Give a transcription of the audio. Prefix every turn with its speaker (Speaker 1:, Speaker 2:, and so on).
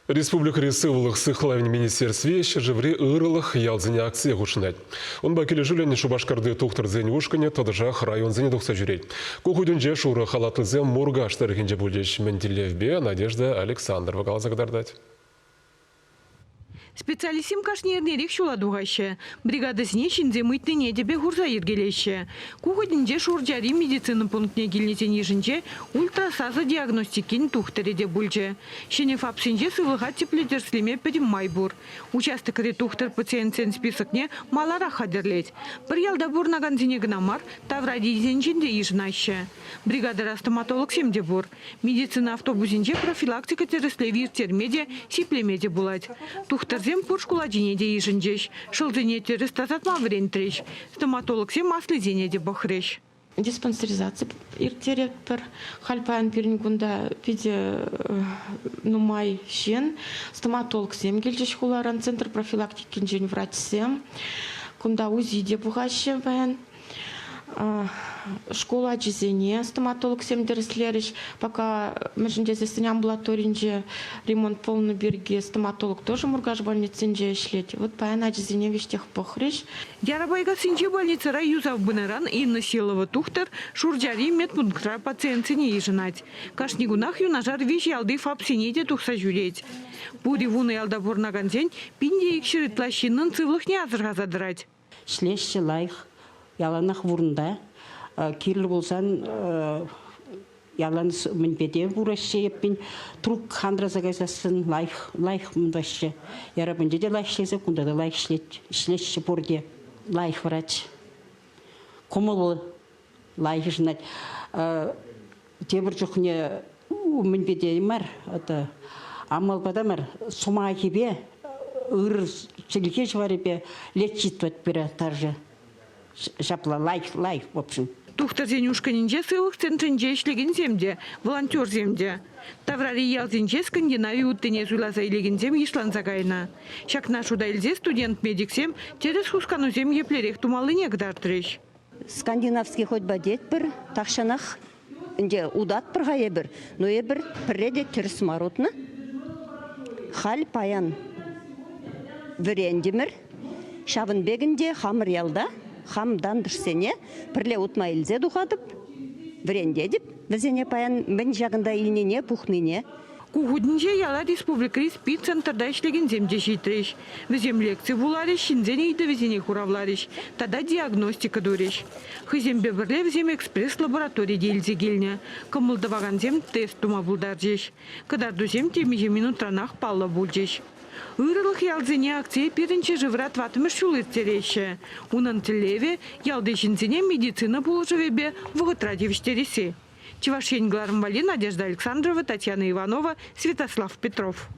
Speaker 1: Республикӑри сывлӑх сыхлавӗн министерстви ҫӗршыври ырӑлӑх ялсене акцие хутшӑнать. Унпа килӗшӳллӗн Шупашкарти тухтӑрсен ушкӑнӗ тӑтӑшах районсене тухса ҫӳрет. Ку хутӗнче шурӑ халатлисем Муркаш тӑрӑхӗнче пулчӗҫ. Мӗн тӗллевпе Надежда Александрова каласа кӑтартать.
Speaker 2: Специалистсем кашни эрнерех ҫула тухаҫҫӗ. Бригадӑсене ҫынсем ыйтнине тӗпе хурса йӗркелеҫҫӗ. Ку хутӗнче Шурчари медицина пунктне килнисен йышӗнче ультрасасӑ диагностикин тухтӑрӗ те пулчӗ. Ҫӗнӗ ФАПсенче сывлӑха тӗплӗ тӗрӗслеме пӗтӗм май пур. Участокри тухтӑр пациентсен списокне маларах хатӗрлет. Пӗр ялта пурӑнакансене кӑна мар, таврарисенчен те йышӑнаҫҫӗ. Бригадӑра стоматологсем те пур. Медицина автобусӗнче профилактика тӗрӗслевӗ ирттерме те, сиплеме те пулать. Тухтӑрсем пур шкул ачине те йышӑнчӗҫ, шӑлсене тӗрӗс тасатма вӗрентрӗҫ. Стоматологсем аслисене те пӑхрӗҫ.
Speaker 3: Диспансеризаци ирттеретпӗр. Халь паян пирӗн кунта питӗ нумай ҫын. Стоматологсем килчӗҫ хуларан, центр профилактикинчен врачсем. Кунта УЗИ те пухаҫҫӗ паян. Шкул ачисене стоматологсем тӗрӗслерӗҫ. Пока мӗншӗн тесессӗн амбулаторинче ремонт пулнӑ пирки стоматолог тоже Муркаш больницинче ӗҫлет. Вот паян ачисене веҫтех пӑхрӗҫ.
Speaker 2: Ярапайкассинчи больницӑра юсав пынӑран Инна Силова тухтӑр Шурчари медпунктра пациентсене йышӑнать. Кашни кунах юнашар виҫ ялти ФАПсене те тухса ҫӳрет. Пури вунӑ ялта пурӑнакансен 1200 ытла ҫыннӑн сывлӑхне асӑрхаса тӑрать.
Speaker 4: Ӗҫлеҫҫӗ лайӑх, яланах вырӑнта. Кирлӗ пулсан ялан мӗнпе те кураҫҫӗ эппин. Трук хандраса кайсассӑн лайӑх, лайӑх мунтаҫҫӗ. Ярапӗнче те лайӑх ӗҫлесе, кунта та лайӑх ӗҫлет, ӗҫлеҫҫӗ пурте. Лайӑх врач. Кӑмӑллӑ, лайӑх йышӑнать. Тепӗр чухне мӗнпе те мар, это амалпа та мар, сӑмахӗпе, ыр чӗлхе ҫӑварӗпе лечить пире тарҫӑ. Ҫапла лайӑх, лайӑх, в общем.
Speaker 2: Тухтӑрсен ушкӑнӗнче сывлӑх центрӗнче ӗҫлекенсем те, волонтерсем те. Таврари ялсенче Скандинави уттине суйласа илекенсем йышланса кайнӑ. Ҫакна шута илсе студент-медиксем тӗрӗс хусканусем еплерех тумаллине кӑтартрӗҫ.
Speaker 5: Скандинавский ходьба тетпӗр, тахҫанах ӗнтӗ утатпӑр-ха эпир, но эпир пӗрре те тӗрӗс мар утнӑ. Халь паян вӗрентӗмӗр. Ҫавӑн пек ӗнтӗ хамӑр ялта хам тантӑшсене пӗрле утма илсе тухатӑп, вӗрентетӗп вӗсене паян мӗн ҫакӑнта илнине, пухнине.
Speaker 2: Ку хутӗнче яла республикӑри СПИД-центрта ӗҫлекенсем те ҫитрӗҫ. Вӗсем лекци вуларӗҫ, ҫынсен ыйтӑвӗсене хуравларӗҫ тата диагностика турӗҫ. Хӑйсемпе пӗрле вӗсем экспресс-лаборатори те илсе килнӗ. Кӑмӑл тӑвакансем тест тума пултарчӗҫ. Кӑтартусем темиҫе минутранах паллӑ пулчӗҫ. Ырӑлӑх ялсене акцие пирӗн ҫӗршывра тӑваттӑмӗш ҫул ирттереҫҫӗ. Унӑн тӗллевӗ – ялти ҫынсене медицина пулӑшӑвӗпе вӑхӑтра тивӗҫтересси. Чӑваш Ен кӑларӑм валли Надежда Александрова, Татьяна Иванова, Святослав Петров.